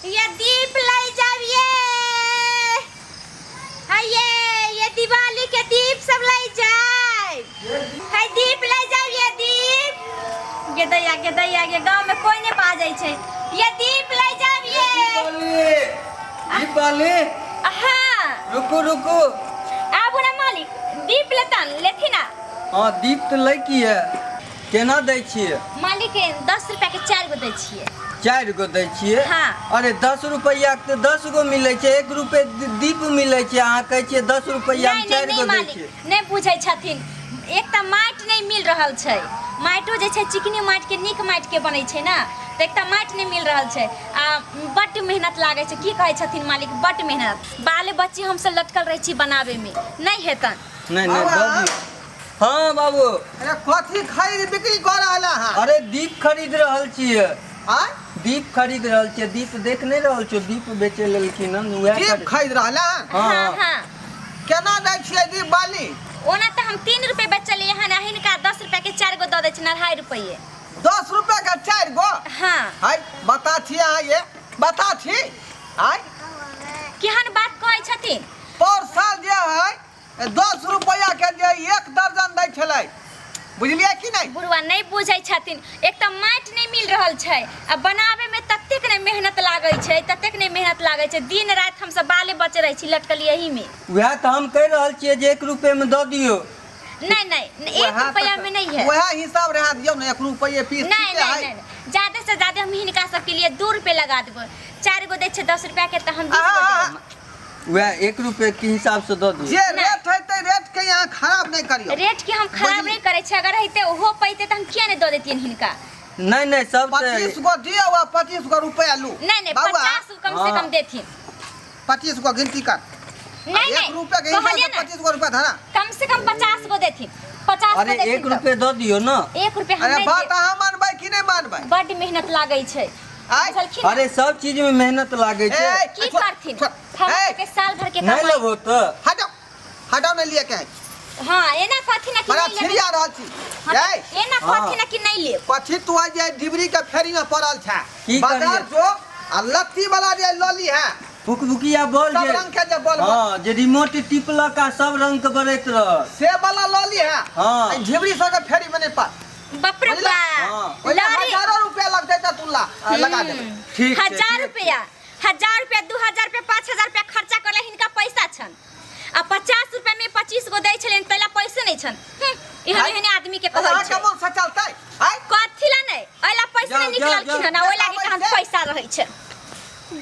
ये दीप ले जाइए, हाये, ये दिवाली के दीप सब ले जाए है, दीप ले जाइए दीप। गे दैया, गे दैया, गे गांव में कोई नहीं पा जाय छै। ये दीप ले जाइए। दीपावली। हाँ। रुकू रुकू। आबू ना मालिक, दीप लेतन, लेथिन ना। हाँ, दीप तऽ लै की है, केना दै छियै? मालिक, 10 रुपया के चारि गो दै छियै। चारि गो दै छियै? हाँ। अरे, 10 रुपैआ के तऽ 10 गो मिलै छै, 1 रुपए दीप मिलै छै, अहाँ कहै छियै 10 रुपैआ मे नहि नहि चारि नहि गो दै मालिक छियै। नहि बुझै छथिन। एक तऽ माटि नहि मिल रहल छै। माटिओ जे छै चिकनी माटिके, नीक माटिके बनै छै ने, तऽ एक तऽ माटि नहि मिल रहल छै आ बड्ड मेहनत लागै छै। की कहै छथिन मालिक, बड्ड मेहनत, बाले बच्चे हमसब लटकल रहै छी बनाबैमे, नहि हेतन। नहि नहि, दऽ दियौ। हाँ बाबू। अरे, कथी खरीद बिक्री कऽ रहल है? अरे, दीप खरीद रहल छियै। आय? दीप खरीद रहल छियै। दीप देख नहि रहल छियै? दीप बेचे लेलखिन हन, उएह दीप खरीद रहल है? हाँ। हाँ। हाँ। केना दै छियै दीप बाली? ओना तऽ हम 3 रुपए बेचलियै हन आ हिनका 10 रुपए के चारि गो दऽ दै छियनि, 2.5 रुपैए। 10 रुपए के चारि गो? हाँ। हाय, बता छी अहाँ, ये बता छी आय। केहन बात कहै छथिन? पर साल जे है 10 रुपया के जे एक दर्जन दै छलै, बुझलियै कि नहि? बुढ़वा नहि बुझै छथिन। एक तऽ माटि नहि मिल रहल छै आ बनाबैमे ततेक नहि मेहनत लागै छै, ततेक नहि मेहनत लागै छै। दिन राति हमसब बाले बच्चे रहै छी लटकल एहीमे। उएह तऽ हम कहि रहल छियै जे 1 रुपएमे दऽ दियौ। नहि नहि, एक रुपैआ में नहीं है। वएह हिसाब रहा दियौ ने, 1 रुपये पीस। नहीं। ठीके नहीं। है। नहीं नहीं, ज्यादा से ज्यादा हम हिनका सबके लिए 2 रुपये लगा देबै। चारि गो दै छै 10 रुपया के तऽ हम 20 गो देबै। वएह 1 रुपए के हिसाब से दऽ दियौ। जे रेट है ते रेट के यहाँ खराब नहीं करियो। रेट के हम खराब नहीं करै छियै। अगर हेतै, ओहो पैते तऽ हम किया नहि दऽ दैतियनि हिनका? नहि नहि, सब तऽ 25 गो दियौ आ 25 गो रुपया लू। नहीं नहीं। बउआ, 50 गो कम से कम देथिन। 25 गो गिनती कर। नहीं। एक नहीं। रुपया के हिसाब कहलियै से ने। 25 गो रुपया धरा। कम से कम 50 गो देथिन, 50 गो अरे, देथिन। 1 रुपए दऽ दियौ ने। 1 रुपया हम अरे, नहि बात देब। अहाँ मानबै कि नहि मानबै? बड्ड मेहनत लागै छै। आय? बुझलखिन? अरे, सब चीज में मेहनत लागै छै। ए, की छोड़, करथिन? छोड़। हमरा ए, सबके साल भर के नहि कमाई। लेबो तऽ? हटाओ हटाओ, नहीं लिए के है। हाँ, एना कहथिन ना कि बड़ा नहीं लेबै। छिड़िया रहल छी। हाँ, ए, तऽ एना हाँ। कहथिन ना कि नहीं लेब। कथी तू आज जे डिबरी के फेरी में पड़ल छै? की बाजार करियै? जो आ लत्ती वाला जे लली है। फुकफुकिया बॉल सब जे रंग के जे बॉल। हाँ, जे रिमोट टिपलक आ सब रंग के बरैत रहल। से वाला लली है। हाँ। आ ढिबरी सब के फेरी में नहीं पड़। बाप रे बुझला? बा। हाँ। ओहिमे लड़ी हजारों रुपया लगतै तऽ तू ला लगा देबै। ठीक छै, हजार ठीक। रुपया, 1000 रुपया, 2000 रुपया, 5000 रुपया खर्चा करला हिनका पैसा छन आ 50 रुपया में 25 गो दै छलनि तैला पैसे नहीं छन। एहन आइ- एहन आदमी के कहै अहाँके छै। मोन से चलतै आइ? कथी ला नहि? एहि ला पैसा जाउ, नहि जाउ, निकललखिन हन आ जाउ। ओहि लागी कहाँ पैसा रहै छै।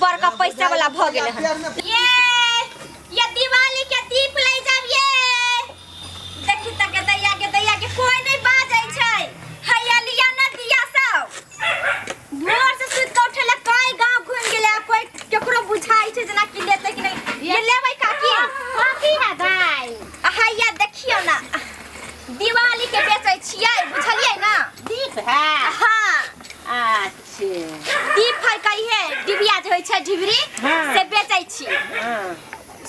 बड़का पैसा वाला भऽ गेलै हन। ये ये दिवाली के दीप ले जाबिए। देखी तक के दैया के, दैया के, कोई नहीं बाजै छै। हैया लिया ना दिया सब। भोर से सुति के उठेला कई गांव घूम गेलै आ कोई केकरो बुझाइ छै जेना कि लेतै कि नहि। ये लेबै काकी? कथी है दाइ? आ हैया देखियौ ना, दिवाली के बेचै छियै, बुझलियै ना? दीप है? हाँ। अच्छे। दीप है, कहिए डिबिया जे होइ छै, ढिबरी। से बेचै छी।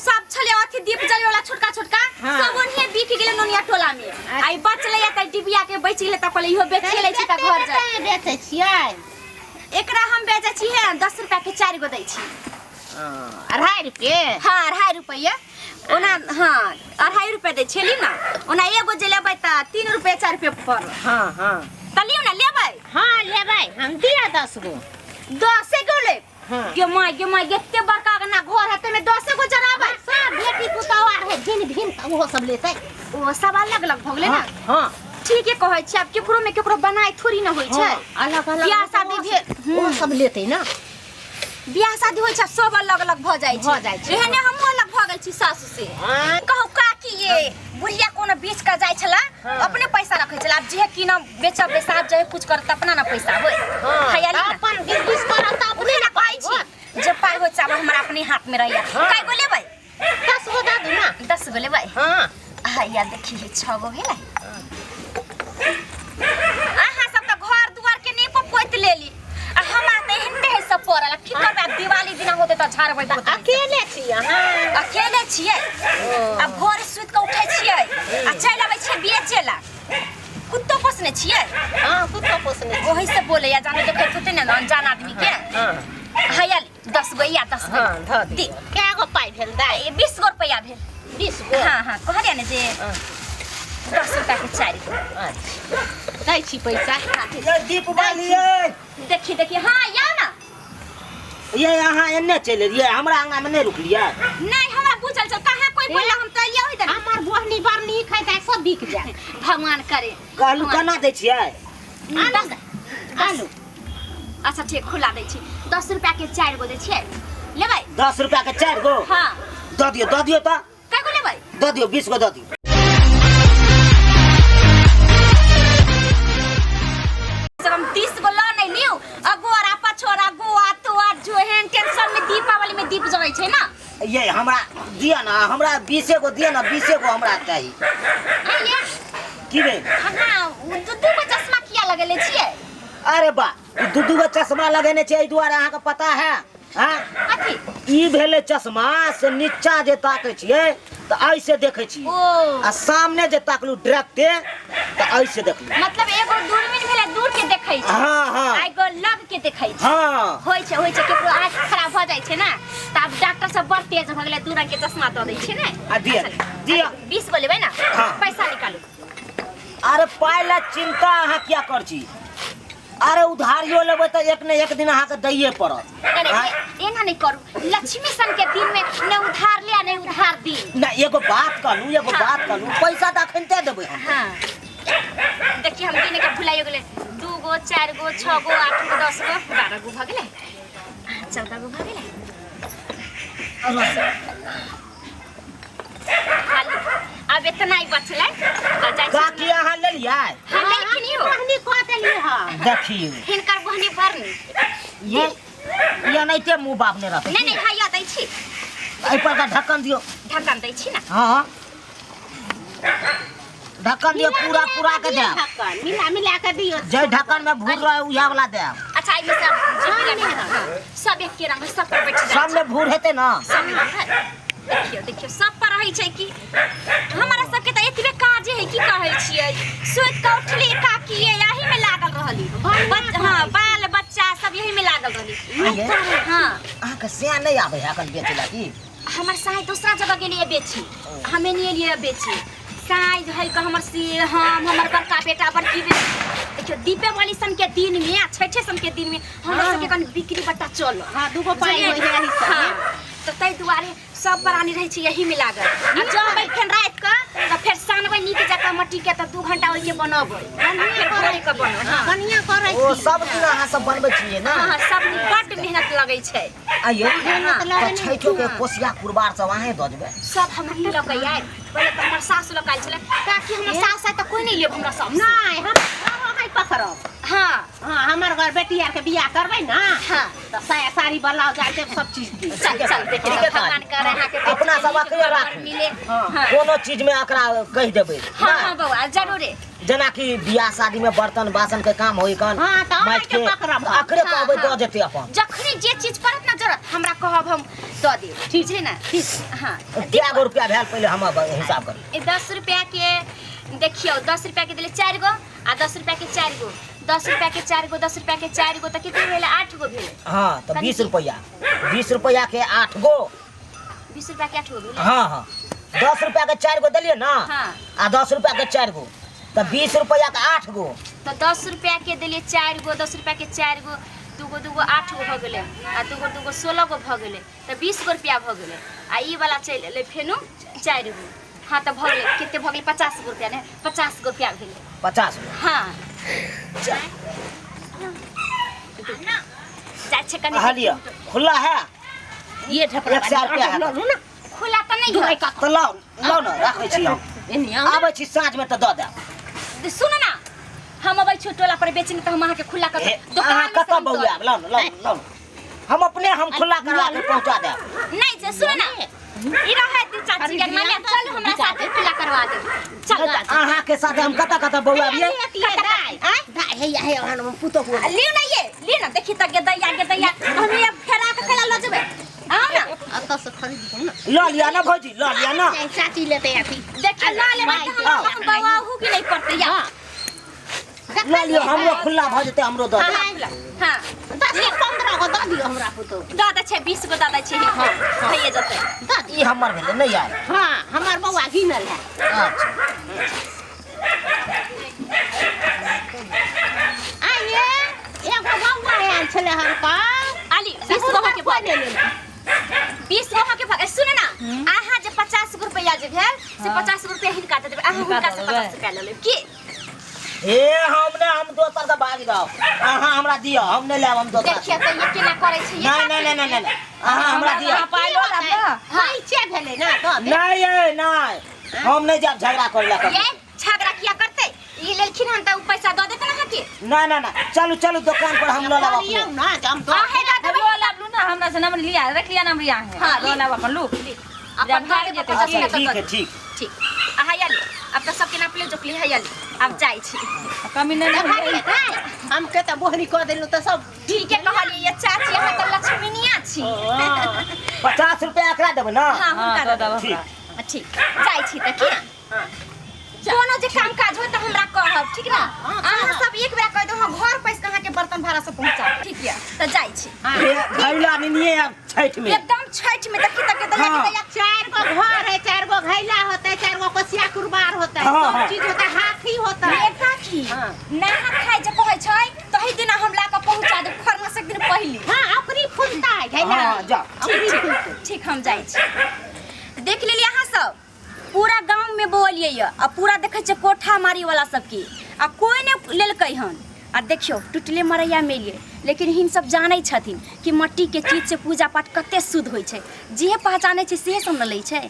सब छलै अथी दीप जले वाला छोटका छोटका। सब ओनहिए बिक गेलै नोनिया टोला में। आई बचलै या त डिबिया के बचि गेलै त कहलियै इहो बेचिए लै छी त घर जाय। कते बेचै छियै? एकरा हम बेचै छी हे, 10 रुपया के चारि गो दै छी। 2.5 रुपये? हाँ, 2.5 रुपये ओना। हाँ, 2.5 रुपये दै छियै। लियौ ने, ओना एगो जे लेबै तऽ 3 रुपये 4 रुपये पड़त। हँ हँ तऽ लियौ ने, लेबै? हँ, लेबै हम। दिअ 10 गो। 10 गो लेब? हाँ। गे माय, गे माय, एते बड़का अंगना घर है तमे 10 गो जराबै? सब बेटी पुतहु आर है भिन्न भिन्न, तऽ ओहो सब लेतै। ओ सब अलग अलग भऽ गेलै ने? हँ। ठीके कहै छी। आब केकरो में केकरो बनाय थोड़ी ने होइ छै। हँ, अलग अलग। बियाह शादी भेल। ओ सब लेतै ने। बियाह शादी होइ छै, सब अलग अलग भऽ जाइ छै। भऽ जाइ छै। एहने हमहूँ अलग भऽ गेल छी सासु से। कहू काकी, ये बुढ़िया कोनो बेच कऽ जाइ छला, अपने पैसा रखै छला। आब जे कीनब बेचब बेसाब जे कुछ करत अपना ना पैसा होय। हयाली ना। अपन बिजनेस करत तऽ अपने अपने ने ना पाइ छी, जे पाइ होय सब हमरा अपने हाथ में रहैया। कै गो लेबै? 10 गो दऽ दू ने। 10 गो लेबै? हँ। हैया देखिए, छह गो भेलै। अहाँ सब तऽ घर दुआर के नीप पोति लेली आ हमरा तऽ एहनते है सब पड़ल। की करबै आब? दिवाली दिना होतै तऽ झाड़बै पोतबै। अकेले छी अहाँ? अकेले छियै आ भोरे सुति कऽ उठै छियै आ चलि अबै छियै बेचे ला। कुत्तो पोसने छियै? हँ, कुत्तो पोसने छी। ओही से बोलैया, जाने देखै होतै ने अनजान आदमी के। हँ। हैया। 10 गो या 10 गो। हाँ, धऽ दी। दियौ। कए गो पाइ भेल दाइ? ए, 20 गो रुपैआ भेल। 20 गो? हाँ हाँ, कहलियै ने जे हाँ। 10 रुपया के 4 गो। अच्छा, दै छी पैसा। ये दीप बालिए। देखी देखी, हाँ या ना। ये अहाँ एन्ने चलि एलियै, हमरा आंगना में नहीं रुकलियै। नहीं, हमरा बुझल छल कहाँ कोई बोलला, हम तऽ एलियै ओहि दने। हमर बोहनी बड़ नीक है, ताहि सब बिक जायत। भगवान करे। कहलू केना दै छियै? आलू आलू। अच्छा ठीक, खुला दै छी। 10 रुपया के 4 गो दै छियै, लेबै? 10 रुपया के 4 गो? हाँ। दऽ दियौ, दऽ दियौ तऽ। कै गो लेबै? दऽ दियौ, 20 गो दऽ दियौ। सब हम 30 गो लऽ नहि लियौ, अगोरा पछोरा गोआ तोआ जो एहन टेंशन में दीपावली में दीप जरै छै ना। ये हमरा दिअ ना, हमरा 20 गो दिअ ना, 20 गो हमरा चाही। आइए। की भेल? अहाँ दू दू गो चश्मा किया लगेले छियै? अरे बा, ई दू दू गो चश्मा लगेने छै एहि दुआरे अहाँके पता है? हाँ? कथी? ई भेलै चश्मा से नीचा जे ताकै छियै तऽ ऐसे देखै छियै। ओ। आ सामने जे ताकलू डायरेक्टे तऽ ऐसे देखलू। मतलब एगो दूरबीन भेलै दूर के देखै छै। हाँ, हाँ। आ एगो लग के देखै छै। हाँ। होइ छै, होइ छै, केकरो आँखि खराब भऽ जाइ छै ना तऽ आब डॉक्टर सब बड़ तेज भऽ गेलै, दू रंग के चश्मा दऽ दै छै ने। आ दिअ, अच्छा, दिअ। 20 गो लेबै ना? हाँ। पैसा निकालू। अरे पाइ ला चिंता अहाँ किया कर छी? अरे उधारियो लेबै तऽ एक ने एक दिन अहाँके दैये पड़त। नहीं, नहीं, हाँ? एना नहीं करू, लक्ष्मी सन के दिन में ने उधार ले ने उधार दी। ना एगो बात कहलू, एगो हाँ। बात कहलू, पैसा तऽ अखनते देबै हम। हाँ। देखिए हम गिने के भुलाइयो गेलै, 2 गो 4 गो 6 गो 8 गो 10 गो 12 गो भऽ गेलै, 14 गो भऽ गेलै। खाली अब इतना ही बचलै तऽ जाइ छी। काकी अहाँ लेलियै? हम लेलखिन यौ। बहनी कऽ देलियै हँ। देखियौ। हिनकर बहनी बड़ नीक। ये ये एनाहिते मुँह बाप ने रहतै। नहीं नहीं, हाँ या दै छी। एहि पर का ढक्कन दियौ। ढक्कन दै छी ना। हाँ। ढक्कन दियौ, पूरा पूरा के देब। ढक्कन मिला मिला के दियौ। जे ढक्कन में भूर रहे उएह वाला देब। अच्छा एहिमे सब जे मिला मिला, हाँ, सब एक के रंग सब पर बैठ जाइ सब में भूर हेतै ना। सब में भूर। देखियौ देखियौ सब पर रहै छै कि हमरा सबके तऽ एतबे काजे है, की कहै छियै, सुति कऽ उठली काकी एही में लागल रहली। हाँ, बाल बच्चा सब यही में लागल रहली। आइये। हाँ। अहाँके सएह नहि आबै है एखन बेचै लए की? हमर साय दूसरा जगह गेलियै बेची, हमे नहीं एलियै बेची। साय है के हमर से हम हमर बड़का बेटा बड़की बेटी। देखियौ दीपावली सन के दिन में आ छठे सन के दिन में हमरा सबके कनि बिक्री बट्टा चल। हाँ, दूगो पाइ होइ है एहि सब में। हाँ, तऽ ताहि दुआरे सब प्राणी रहै छै यही में लागल। आ जमबै फेर राति कऽ तऽ फेर सानबै नीक जकाँ मट्टी के, तऽ 2 घंटा ओहिके बनबै, फेर भोरे कऽ बनबै। हाँ। बढ़िआँ करै ओ छी। सब दिन अहाँ सब बनबै छियै ना? हाँ, सब दिन बड्ड मेहनत लगै छै। आइयो, मेहनत लगै तऽ नहि छठियो के कोसिया कुरबार सब अहें दऽ देबै? सब हमही लऽ कऽ आयब। पहिले तऽ हमर सासु लऽ कऽ आयल छलै, ताकि हमर सासु आयत तऽ कोइ नहि लेब हमरा सासु। नहि, हम अहाँ पकड़ब। हाँ। हाँ, हमर घर बेटी आर के बियाह करबै ना। हाँ। तऽ साया साड़ी ब्लाउज आर देब, सब चीज देब। चल चल बेटी, ठीके भगवान तऽ। करे अहाँके बेटी अपना के सब नीक अकरे घर राखू। मिले। हाँ। हाँ। कोनो चीज में एकरा कहि देबै। हाँ, हाँ, बौआ, जरूरे। जेनाकि बियाह शादी में बर्तन बासन के काम होई कन, हाँ, तऽ माटि के, अहाँके पकड़ब। तऽ अकरे हाँ, कहबै हाँ। दऽ जेतै अपन। जखनी जे चीज पड़त ना जरूरत हमरा कहब, हम दऽ देब। ठीक छै ना? ठीक। हाँ। कै गो रुपया भेल पहिले हम हिसाब करी। ए, 10 रुपया के देखियौ, 10 रुपया के देले 4 गो आ 10 रुपया के 4 गो, 10 रुपया के 4 गो, 10 रुपया के 4 गो, तऽ कते भेलै? 8 गो भेलै। हाँ, तऽ 20 रुपया, 20 रुपया के 8 गो। 20 रुपया के 8 गो भेलै। हाँ, हाँ। 10 रुपया के 4 गो देलियै ना? हाँ। आ 10 रुपया के 4 गो, तऽ 20 रुपया के 8 गो। तऽ 10 रुपया के देलियै 4 गो, 10 रुपया के 4 गो, 2 गो 2 गो 8 गो भऽ गेलै, आ 2 गो 2 गो 16 गो भऽ गेलै, तऽ 20 गो रुपया भऽ गेलै। आ ई वाला चलि एलै फेनो 4 गो। हाँ, तऽ भऽ गेलै, कते भऽ गेलै? 50 गो रुपया ने, 50 गो रुपया भेलै। 50 गो। हाँ। जाइ छै कनि। अहाँ लिअ, खुला है? ये ढपला 100 रुपया है। लऽ लू ना। खुला तऽ नहि है। तऽ लाउ, लाउ ने, राखै छी हम। एनी आउ। आबै छी साँझ में तऽ दऽ देब। सुन ना, हम अबै छी टोला पर बेचने, तऽ हम अहाँके खुला कऽ दोकान अहाँ में कतऽ से हम बौआयब? लाउ ने, लाउ ने, लाउ ने। हम अपने हम खुला करा के पहुँचा देब। नहीं जे सुन ना, ई रहै दू चाची के माने, चल हमरा साथे खुला करवा दे। चल। अहाँ के साथे हम कतऽ कतऽ बौआबियै? दाइ हे हे हम पुतोहु। लिउ ना ये, लिउ ना, देखी तऽ गेदैया गेदैया, हम ये फेरा के केला लऽ जेबै। आओ ना। अतऽ से खरीद ना। लऽ लिअ ना भौजी, लऽ लिअ ना। चाची लेतै अथी। देखियौ, लऽ लेबै तऽ हमरा तहन बौआहू के नहि पड़तै। या लऽ लिअ, हमरो खुला भऽ जेतै, हमरो दऽ देब। हाँ। दस 15 गो दऽ दियौ हमरा पुतोहु। दऽ दै छै 20 गो दऽ दै छै, भइए जेतै। दऽ दियौ। ई हमर भेलै नहि आयल? हँ, हमर बौआ गिनल है। अच्छा। आइए एगो बौआ आयल छलै हन कऽ आली 20 गो अहाँके भऽ कोइ नहि। 20 गो अहाँके भऽ, सुन ना, अहाँ जे 50 गो रुपैआ जे भेल से 50 गो रुपैआ हिनका दऽ देबै, अहाँ हिनका हुनका से दऽ देबै। 50 रुपैआ लऽ लेब की? हे, हम ने, हम दोसर के भाग जाओ, अहाँ हमरा दिअ, हम नहि लेब, हम दोसर। देखिए तऽ ये केना करै छै ये। नहीं नहीं नहीं नहीं नहीं, अहाँ हमरा दिअ। अहाँ पाइ लऽ लेब ने। पैसे भेलै ना, दऽ दे। नहीं ये नहीं, हम नहीं जाब झगड़ा करे ला। ये झगड़ा किया करतै? ई लेलखिन हन तऽ उ पैसा दऽ देतन अहाँके। ना ना ना, चलू चलू दुकान पर, हम लऽ लेब लियौ अपने। ना, जे हम दऽ अहे दऽ देबै। लो लाब लू ना, हमरा से नंबर लिया रख लिया, नंबर यहाँ है। हाँ, लो ली। लाब अपन लू। अपन जब दऽ भाग देबै जेतै 50 की? टका दऽ ठीक है। देबै। ठीक। ठीक, अहाँ आयल, अब तऽ सबके नाप ले जोकली है, आयल, आब जाइ छी। कमी नहीं ना। देखलियै दाइ, हम के तऽ बोहनी कऽ देलहुँ तऽ सब। ठीके कहलियै ये चाची, अहाँ तऽ लक्ष्मीनिया छी। 50 रुपया एकरा देबै ना? हाँ, हाँ, हुनका दऽ दऽ देब। देबै। ठीक। ठीक, जाइ छी तऽ। की कोनो जे काम काज हो तऽ हमरा कहब, ठीक ना? अहाँ सब एक बेरा कहि दो, हम घर पैस के अहाँके बर्तन भाड़ा सब पहुँचा। ठीक यऽ, तऽ जाइ छी। हे, घैला निनिये आब छठि में। एकदम छठि में देखी तक दैया हाँ। के दैया। चार गो घर है, चार गो घैला होते, चार गो कोसिया कुरबार होते। हाँ, सब हाँ। चीज होते, हाथी होते। रे काकी, हाँ। नहा खाय जे कहै छै तही दिना हम ला कऽ पहुँचा देब, खरना से एक दिन पहिले। हाँ, ओकरी फूलता है घैला। हाँ, जा। ओकरी ठीक। फूलतै। ठीक, हम जाइ छी। देख लेलियै अहाँ सब, पूरा गाँव में बौअलियै यऽ आ पूरा देखै छियै कोठा मारी वाला सबके, आ कोइ नहि लेलकै हन। आ देखियौ, टुटले मरैया मेलियै, लेकिन हिन सब जानै छथिन कि मट्टीके चीज से पूजा पाठ कते शुद्ध होइ छै। जे पहचानै छै से सब ने लै छै।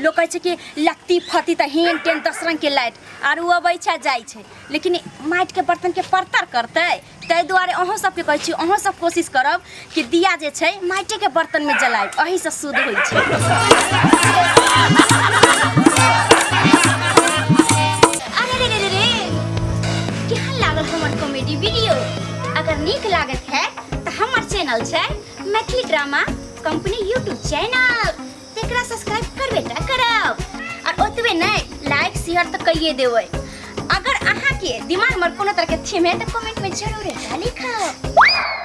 लोक कहै छै कि लत्ती फत्ती तऽ हेन टेन 10 रङ्गके लाइट आर ओ अबै छै आ जाइ छै, लेकिन माटिके बर्तनके परतर करतै? ताहि दुआरे अहूँ सबके कहै छी, अहूँ सब कोशिश करब कि दिया जे छै माटिके बर्तनमे जलायब, एहिसँ शुद्ध होइ छै। अरे रे रे रे रे, केहन लागल हमर कॉमेडी वीडियो? अगर नीक लागत है तऽ हमर चैनल छै Maithili drama company YouTube channel, तेकरा सब्सक्राइब करबे टा करब, और ओतबे नहीं लाइक शेयर तऽ कइए देबै। अगर अहाँ के दिमाग में कोनो तरह के थीम है तऽ कमेंट में जरूर एकरा लिखब।